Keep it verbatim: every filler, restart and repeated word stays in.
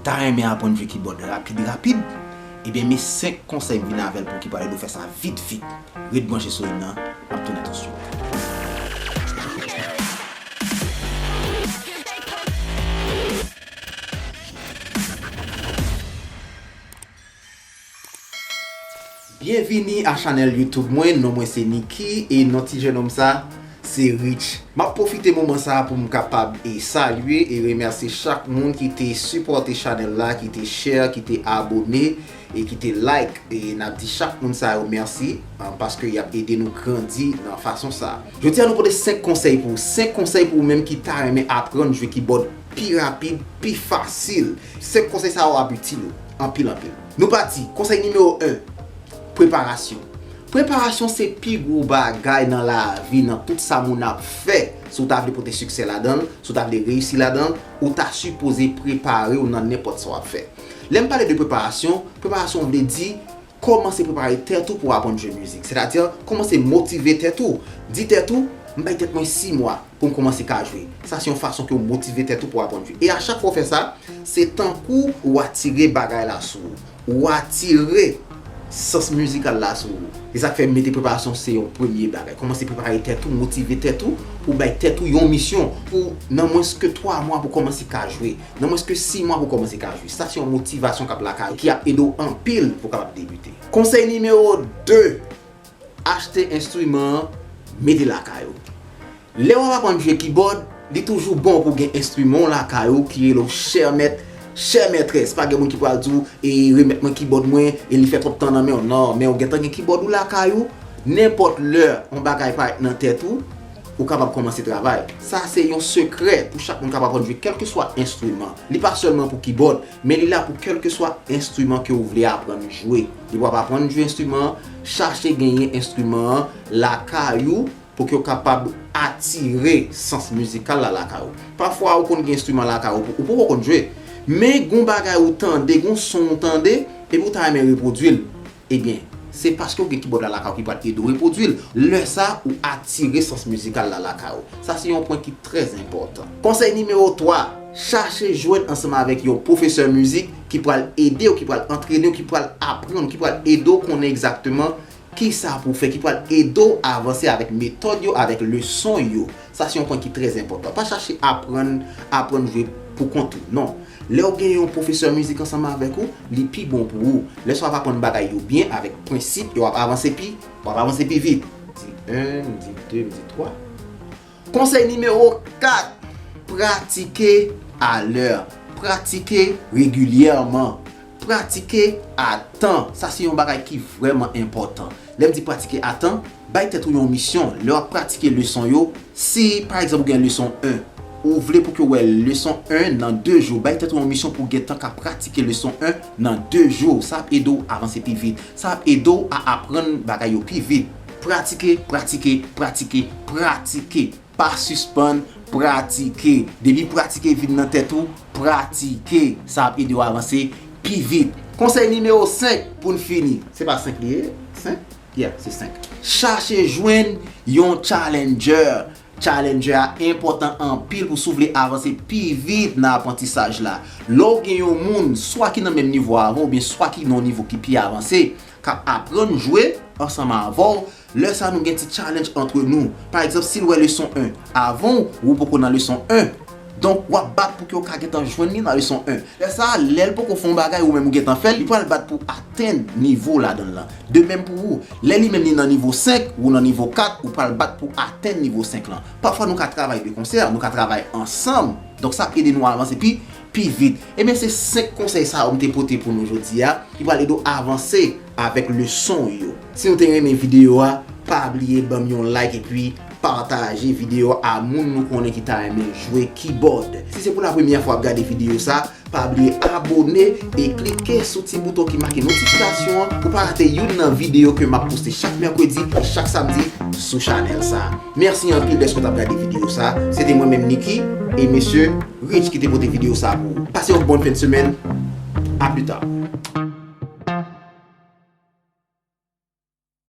ta renmen aprann jwe kibòd rapid rapid, ebyen men senk konsèy m vin avè l pou ki pral ede w fè sa vit vit. Ret branche sou live nan, m ap tounen tousuit. Byenvini a chanèl YouTube mwen, non mwen se Nicky e non ti jennonm sa se Rich. M ap pwofite moman sa pou m kapab e salye e remèsye chak moun ki te sipòte chanèl la, ki te share, ki te abòne e ki te like. E n ap di chak moun sa yo mèsi, ah, paske y ap ede nou grandi nan fason sa. Jodi a nou pote senk konsèy pou ou, senk konsèy pou ou menm ki ta renmen aprann jwe kibòd pi rapid, pi fasil. Senk konsèy sa yo ap itil ou anpil anpil. Nou pati, konsèy nimewo en, preparasyon. Preparasyon se pi gwo bagay nan lavi, nan tout sa moun ap fè. Si w ta vle pote siksè ladan l, si w ta vle reyisi ladan l, ou ta sipoze prepare w nan nenpòt sa w ap fè. Lè m pale de preparasyon, preparasyon vle di kòmanse prepare tèt ou pou w aprann jwe mizik. Sètadi, kòmanse motive tèt ou. Di tèt ou, m bay tèt mwen sis mwa pou m kòmanse ka jwe. Sa se yon fason ke w motive tèt ou pou w aprann jwe. E a chak fwa w fè sa, se tankou w atire bagay la sou ou. Ou atire sans mizikal la sou ou. E sa k fè m mete preparasyon se yon premye bagay. Kòmanse prepare tèt ou, motive tèt ou, pou bay tèt ou yon misyon, pou nan mwens ke twa mwa pou kòmanse ka jwe. Nan mwens ke sis mwa pou kòmanse ka jwe. Sa se yon motivasyon k ap lakay ou, ki ap ede w anpil pou w kapab debite. Konsèy nimewo de, achte enstriman an, mete lakay ou. Lè w ap aprann jwe kibòd, li toujou bon pou w gen enstriman w lakay ou ki rele w chè mèt, chè mètrès. Pa gen moun ki pral di w, e remèt mwen kibòd mwen, e li fè twòp tan nan men w. Non, men w gentan gen kibòd ou lakay ou, nenpòt lè yon bagay parèt nan tèt ou, ou kapab kòmanse travay. Sa se yon sekrè pou chak moun k ap aprann jwe kèlkeswa enstriman. Li pa sèlman pou kibòd, men li la pou kèlkeswa enstriman ke w vle aprann jwe. Depi w ap aprann jwe enstriman an, chache genyen enstriman an lakay ou pou ke w kapab atire sans mizikal la lakay ou. Pafwa ou konn gen enstriman lakay ou, ou poko konn jwe, men gon bagay ou tande, gon son ou tande, epi ou ta renmen repwodui l. Ebyen, se paske w gen kibòd la lakay ou ki pral ede w repwodui l. Lè sa, ou atire sans mizikal la lakay ou. Sa se yon pwen ki trè enpòtan. Konsèy nimewo twa, chache jwenn ansanm avèk yon pwofesè mizik ki pral ede w, ki pral antrene w, ki pral aprann w, ki pral ede w konnen egzakteman kisa pou w fè, ki pral ede w avanse avèk metòd yo, avèk leson yo. Sa se yon pwen ki trè enpòtan. Pa chache aprann, aprann jwe pou kont ou. Non. Lè w gen yon pwofesè mizik ansanm avèk ou, li pi bon pou ou. Lè sa w ap aprann bagay yo byen, avèk prensip, e w ap avanse pi, w ap avanse pi vit. M di en, m di de, m di twa. Konsèy nimewo kat, pratike alè. Pratike regilyèman. Pratike a tan. Sa se yon bagay ki vrèman enpòtan. Lè m di pratike a tan, bay tèt ou yon misyon. Lè w ap pratike leson yo, si, pa egzanp, ou gen leson en, ou vle pou ke w wè leson en nan de jou, bay tèt ou yon misyon pou w gentan ka pratike leson en nan de jou. Sa ap ede w avanse pi vit. Sa ap ede w a aprann bagay yo pi vit. Pratike, pratike, pratike, pratike. Pa sispann pratike. Depi pratike vin nan tèt ou, pratike. Sa ap ede w avanse pi vit. Konsèy nimewo senk pou n fini. Se pa senk li ye? Senk? Yeah, se senk. Chache jwenn yon challenger. Challenger a enpòtan anpil pou si w vle avanse pi vit nan aprantisaj la. Lè w gen yon moun, swa ki nan menm nivo avè w, oubyen swa ki nan yon nivo ki pi avanse, k ap aprann jwe ansanm avè w, lè sa a nou gen ti challenge antre nou. Pa egzanp, si l wè leson en avan w, ou poko nan leson en. Donk, w ap bat pou ke w ka gentan jwenn li nan leson en. Lè sa a, lè l poko fè yon bagay, ou menm ou gentan fè l, li pral bat pou atenn nivo w ladan l lan. De menm pou ou. Lè li menm li nan nivo senk, ou nan nivo kat, ou pral bat pou atenn nivo senk lan. Pafwa nou ka travay de konsè, nou ka travay ansanm. Donk sa ap ede nou avanse pi, pi vit. Ebyen, se senk konsèy sa yo m te pote pou nou jodi a, ki pral ede w avanse avèk leson yo. Si nou te renmen videyo a, pa bliye ban m yon like epi pataje videyo a moun nou konnen ki ta renmen jwe kibòd. Si se pou la premyè fwa w ap gade videyo sa, pa bliye abòne e klike sou ti bouton ki make notifikasyon an pou pa rate youn nan videyo ke m ap poste chak mèkredi e chak samdi sou chanèl sa. Mèsi anpil dèske w t ap gade videyo sa. Se te mwen menm Nicky e mesye Rich ki te pote videyo sa pou ou. Pase yon bòn fen semèn. A pli ta.